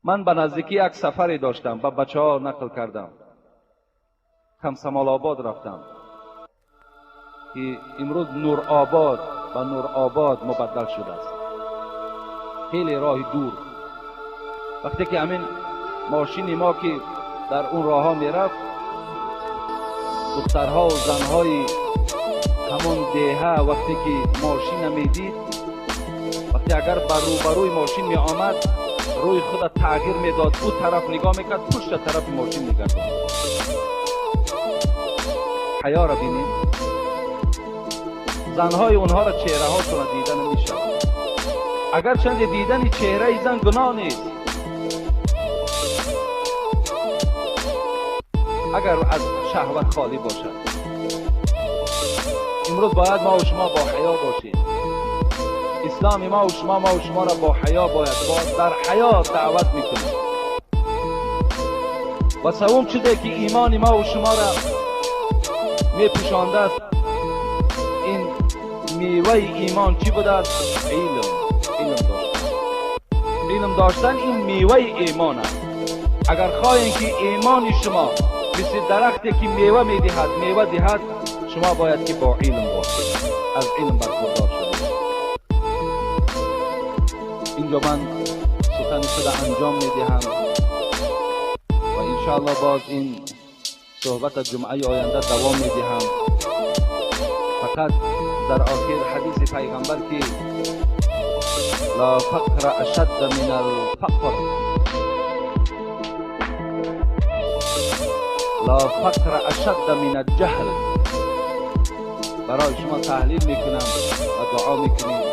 Ман ба наздикӣ як сафаре доштам, ба бачаҳо нақл кардам. Комсомолобод рафтам, ки имрӯз Нуробод ба Нуробод мубаддал шудааст. Хеле роҳи дур. Вақте ки ҳамин мошини мо ки дар он роҳҳо мерафт, духтарҳо ва занҳои ҳамон деҳа вақте ки мошина медид, вақте агар ба рӯбарӯи мошин меомад, рӯи худа тағйир медод, ӯ тараф нигоҳ мекард, пушта тарафи мошин мегардонд. Ҳаёро бинед, занҳои онҳоро чеҳраҳошонро дида намешавад. Агарчанде дидани чеҳраи зан гуноҳ нест, агар аз шаҳват холӣ бошад. Имрӯз бояд мо ва шумо бо ҳаё бошем. Исломи мо ва шумо, мо ва шуморо бо ҳаё бояд дар ҳаё даъват мекунад. Ва севум чизе ки имони мо ва шуморо мепӯшондааст, ин меваи имон чӣ будааст? Илм. Илм доштан. Илм доштан ин меваи имон аст. Агар хоҳем ки имони шумо мисли дарахте ки мева медиҳад, мева диҳад, шумо бояд ки бо илм бошед, аз илм бархурдор шавед. Инҷо ман сухани худа анҷом медиҳам ва иншоаллоҳ боз ин суҳбата ҷумъаи оянда давом медиҳам. Фақат дар охир ҳадиси пайғамбар ки ла фақра ашадда мин алфақр, ла фақра ашадда мин алҷаҳл, барои шумо таҳлил мекунам ва дуо мекунем.